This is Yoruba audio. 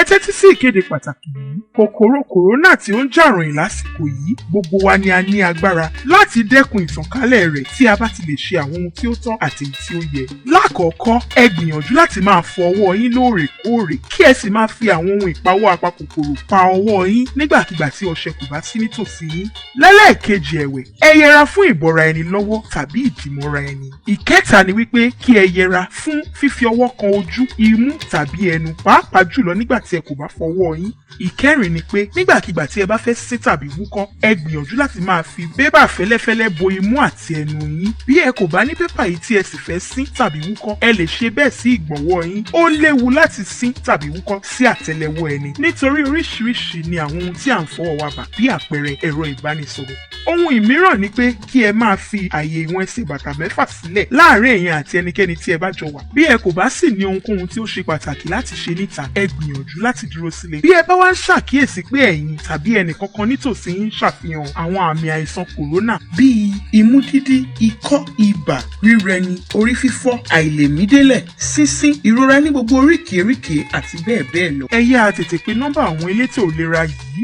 Ẹ tẹ́tí sí ìkéde pàtàkì yìí. Kòkòrò kòrónà tí ó ń jà ròhìn lásìkò yìí, gbogbo wa ni a ní agbára láti dẹ́kun ìtànkálẹ̀ rẹ̀ tí a bá ti lè ṣe àwọn ohun tí ó tọ́ àti èyí tí ó yẹ. Lákọ̀ọ́kọ́, ẹ gbìyànjú láti máa fọ ọwọ́ yín lóòrèkóòrè, kí ẹ sì máa fi àwọn ohun ìpawọ́ apakòkòrò pa ọwọ́ yín nígbàkigbà tí ọṣẹ kò bá sí nítòsí yín. Lẹ́lẹ́ẹ̀kejì ẹ̀wẹ̀, ẹ yẹra fún ìbọra ẹni lọ́wọ́ tàbí ìdìmọ́ra ẹni. Ìkẹta ni wípé kí ẹ yẹra fún fífi ọwọ́ kan ojú, imú tàbí ẹnu, pàápàá jùlọ nígbà tí ẹ kò bá fọwọ́ yín. Ìkẹrin ni pé nígbàkigbà tí ẹ bá fẹ́ sín tàbí wúkọ́, ẹ gbìyànjú láti máa fi bébà fẹ́lẹ́fẹ́lẹ́ bo imú àti ẹnu yín. Bí ẹ kò bá ní pépà yìí tí ẹ sì fẹ́ sín tàbí wúkọ́, ẹ lè ṣe bẹ́ẹ̀ sí ìgbọ̀nwọ́ yín. Ó léwu láti sín tàbí wúkọ́ sí àtẹ́lẹwọ́ ẹni, nítorí oríṣiríṣi ni àwọn ohun tí à ń fọwọ́ wa bà, bí àpẹẹrẹ ẹ̀rọ ìbánisọ̀rọ̀. Ohun ìmíràn ni pé kí ẹ máa fi àyè ìwọ̀n ẹsẹ̀ bàtà 6 sílẹ̀ láàárín ẹ̀yin àti ẹnikẹ́ni tí ẹ bá jọ wà. Bí ẹ kò bá sì ní ohunkóhun tí ó ṣe pàtàkì láti ṣe níta, ẹ gbìyànjú láti dúró sílé. Bí ẹ bá wá ń ṣàkíyèsí pé ẹ̀yin tàbí ẹnì kankan nítòsí yín ń ṣàfihàn àwọn àmì àìsàn kòrónà bíi imú dídí, ikọ́, ibà, rírẹni, orí fífọ́, àìlèmídélẹ̀, sínsín, ìrora ní gbogbo oríkèéríkèé àti bẹ́ẹ̀ bẹ́ẹ̀ lọ, ẹ yáa tètè pe nọ́mbà àwọn elétò ìlera yìí: